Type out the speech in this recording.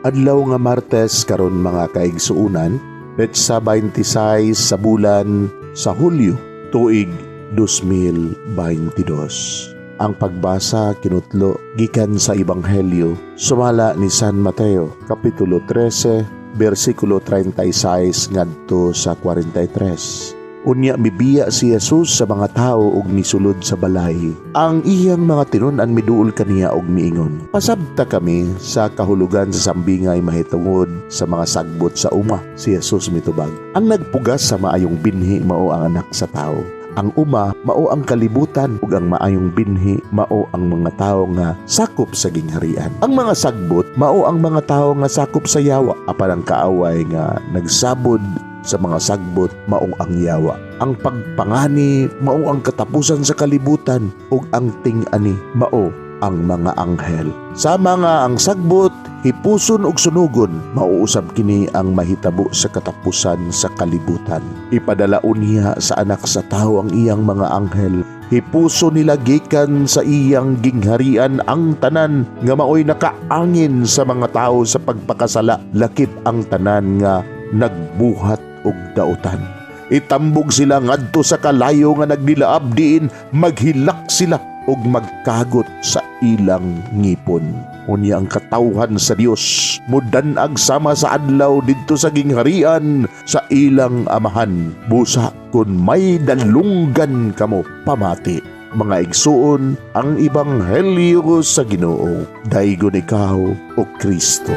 Adlaw nga Martes karon, mga kaigsuonan, petsa 26 sa bulan sa Hulyo, tuig 2022. Ang pagbasa kinutlo gikan sa Ebanghelyo sumala ni San Mateo, kapitulo 13, bersikulo 36 ngadto sa 43. Unya mibiya si Jesus sa mga tao ug misulod sa balay. Ang iyang mga tinun-an miduol kaniya og miingon, "Pasabta kami sa kahulugan sa sambingay mahitungod sa mga sagbot sa uma." Si Jesus mitubag, "Ang nagpugas sa maayong binhi mao ang Anak sa Tawo. Ang uma mao ang kalibutan ug ang maayong binhi mao ang mga tawo nga sakop sa gingharian. Ang mga sagbot mao ang mga tawo nga sakop sa yawa, apan ang kaaway nga nagsabod sa mga sagbot mao ang yawa. Ang pagpangani mao ang katapusan sa kalibutan ug ang ting-ani mao ang mga anghel. Sama nga ang sagbot hipuson ug sunugon, mao usab kini ang mahitabo sa katapusan sa kalibutan. Ipadala unya sa Anak sa Tawo ang iyang mga anghel. Hipuson nila gikan sa iyang gingharian ang tanan nga maoy nakaangin sa mga tao sa pagpakasala, lakip ang tanan nga nagbuhat og dautan. Itambog sila ngadto sa kalayo nga nagnilaab, diin maghilak sila ug magkagot sa ilang ngipon. Unya ang katawhan sa Dios mudan-ag sama sa adlaw didto sa gingharian sa ilang Amahan. Busa kun may dalunggan kamo, pamati." Mga igsuon, ang Ebanghelyo sa Ginoo. Daygon ikaw, o Kristo.